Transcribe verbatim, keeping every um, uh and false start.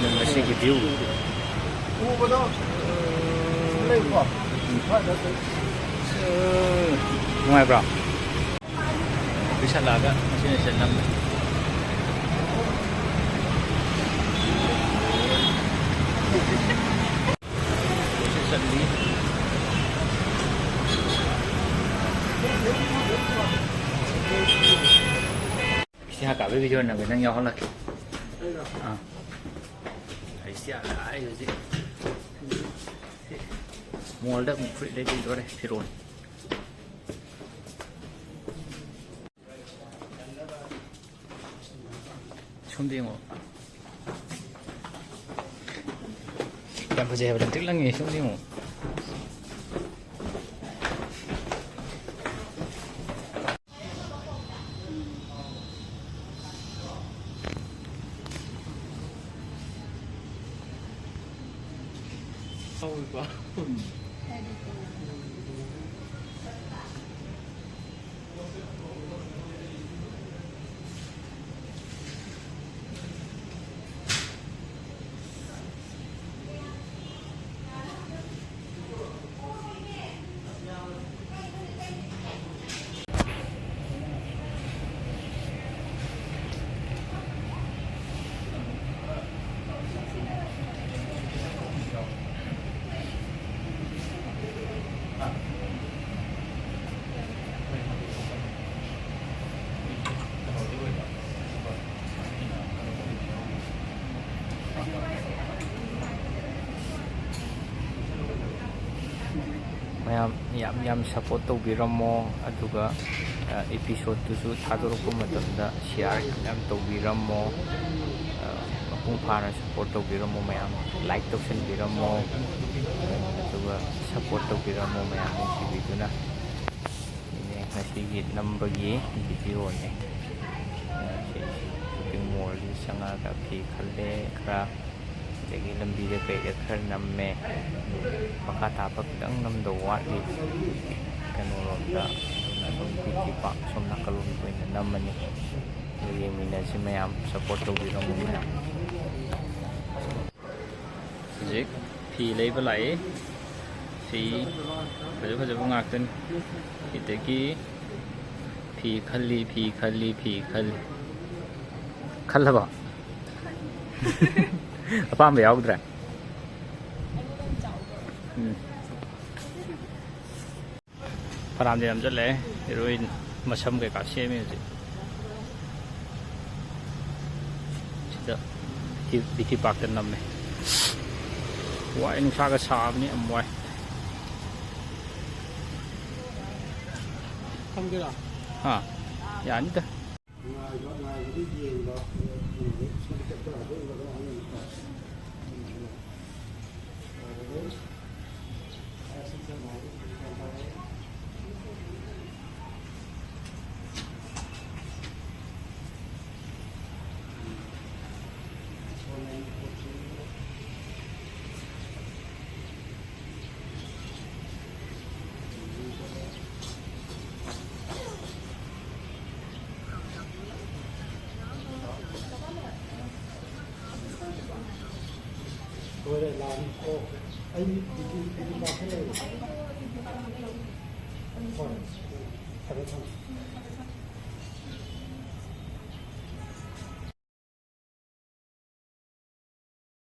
ꯉꯁꯤꯒꯤ view꯫ ꯎꯕꯗꯣ ꯂꯩꯀꯣ꯫ ꯅꯨꯡꯉꯥꯏꯕ꯭ꯔꯣ? ꯑꯣꯐꯤꯁ ꯍꯜꯂꯛꯑꯒ ꯉꯁꯤꯅ ꯁꯤꯗ ꯅꯝꯃꯦ꯫ ꯏꯁꯤꯡ ꯍꯥꯀꯥꯝꯕꯩ video ꯅꯝꯒꯦ, ꯅꯪ ꯌꯥꯎꯍꯜꯂꯛꯀꯦ꯫ ꯑꯥ꯫ ꯑꯩꯁꯤ ꯌꯥꯝ ꯂꯥꯛꯑꯦ ꯍꯧꯖꯤꯛ꯫ ꯃꯣꯜꯗ ꯑꯃꯨꯛ ꯐꯨꯔꯤꯠ ꯂꯩꯕꯤꯗꯣꯔꯦ, ꯐꯤꯔꯣꯜ꯫ ꯁꯣꯝꯗ ꯌꯦꯡꯉꯣ꯫ ꯌꯥꯝ ꯐꯖꯩ ꯍꯥꯏꯕ, ꯂꯪꯇ꯭ꯔꯤꯛ ꯂꯪꯉꯦ꯫ ꯁꯣꯝꯗ ꯌꯦꯡꯉꯣ꯫ ꯃꯌꯥꯝ ꯌꯥꯝ ꯌꯥꯝ support ꯇꯧꯕꯤꯔꯝꯃꯣ, ꯑꯗꯨꯒ, ꯑ, episode ꯇꯨꯁꯨ ꯊꯥꯗꯣꯔꯛꯄ ꯃꯇꯝꯗ share ꯌꯥꯝ ꯇꯧꯕꯤꯔꯝꯃꯣ꯫ ꯑ, ꯃꯄꯨꯡ ꯐꯥꯅ support ꯇꯧꯕꯤꯔꯝꯃꯣ ꯃꯌꯥꯝ, like ꯇꯧꯁꯟꯕꯤꯔꯝꯃꯣ, ꯑꯗꯨꯒ support ꯇꯧꯕꯤꯔꯝꯃꯣ ꯃꯌꯥꯝ ꯅꯨꯡꯁꯤꯕꯤꯗꯨꯅ꯫ ꯁꯤꯅꯦ ꯉꯁꯤꯒꯤ ꯅꯝꯕꯒꯤ video ꯅꯦ꯫ ꯑ, ꯁꯤ shopping mall ꯁꯤ ꯆꯪꯉꯛꯑꯒ ꯐꯤ ꯈꯜꯂꯦ ꯈꯔ, ꯑꯗꯒꯤ ꯂꯝꯕꯤꯗ ꯀꯩꯗ ꯈꯔ ꯅꯝꯃꯦ꯫ ꯃꯈꯥ ꯇꯥꯕ ꯈꯤꯇꯪ ꯅꯝꯗꯧ ꯋꯥꯠꯂꯤ ꯀꯩꯅꯣꯔꯣꯝꯗ, ꯑꯗꯨꯅ ꯑꯗꯨꯝ ꯕꯤ ꯇꯤ ꯄꯥꯛ ꯁꯣꯝ ꯅꯥꯀꯜꯂꯣꯝꯗ ꯑꯣꯏꯅ ꯅꯝꯃꯅꯤ꯫ ꯑꯗꯨ ꯌꯦꯡꯃꯤꯟꯅꯁꯤ ꯃꯌꯥꯝ, support ꯇꯧꯕꯤꯔꯝꯃꯨ ꯃꯌꯥꯝ꯫ ꯍꯧꯖꯤꯛ ꯐꯤ ꯂꯩꯕ ꯂꯥꯛꯏ꯫ ꯐꯤ ꯐꯖ ꯐꯖꯕ ꯉꯥꯛꯇꯅꯤ꯫ ꯁꯤꯗꯒꯤ ꯐꯤ ꯈꯜꯂꯤ, ꯐꯤ ꯈꯜꯂꯤ, ꯐꯤ ꯈꯜꯂꯤ꯫ ꯈꯜꯂꯕꯣ? ꯑꯄꯥꯝꯕ ꯌꯥꯎꯗ꯭ꯔꯦ? ꯎꯝ꯫ ꯐꯅꯌꯥꯝꯗꯤ ꯅꯝꯁꯤꯜꯂꯛꯑꯦ꯫ ꯍꯦꯔꯣꯏꯟ ꯃꯁꯝ ꯀꯩꯀꯥ ꯁꯦꯝꯃꯤ ꯍꯧꯖꯤꯛ꯫ ꯁꯤꯗ ꯕꯤꯇꯤ ꯄꯥꯛꯇ ꯅꯝꯃꯦ꯫ ꯋꯥꯏ, ꯅꯨꯡꯁꯥꯒ ꯁꯥꯕꯅꯤ ꯌꯥꯝ ꯋꯥꯏ꯫ ꯊꯝꯒꯦꯔꯥ? ꯍꯥ? ꯌꯥꯅꯤꯗ꯫ ꯉꯥꯏꯕ, ꯉꯥꯏꯕꯗꯤ ꯌꯦꯡꯕ, ꯁꯨꯝ ꯆꯠꯄ ꯑꯗꯨꯒꯨꯝꯕꯗꯣ ꯑꯃꯅꯤꯀꯣ꯫ ꯂꯣꯏꯔꯦ, ꯂꯥꯛꯑꯅꯤ꯫ ꯑꯣ, ꯑꯩ ꯗ꯭ꯌꯨꯇꯤ, ꯗ꯭ꯌꯨꯇꯤ ꯂꯥꯛꯀꯦ ꯂꯩꯔꯦ꯫ ꯍꯣꯏ, ꯊꯝꯃꯦ, ꯊꯝꯃꯦ꯫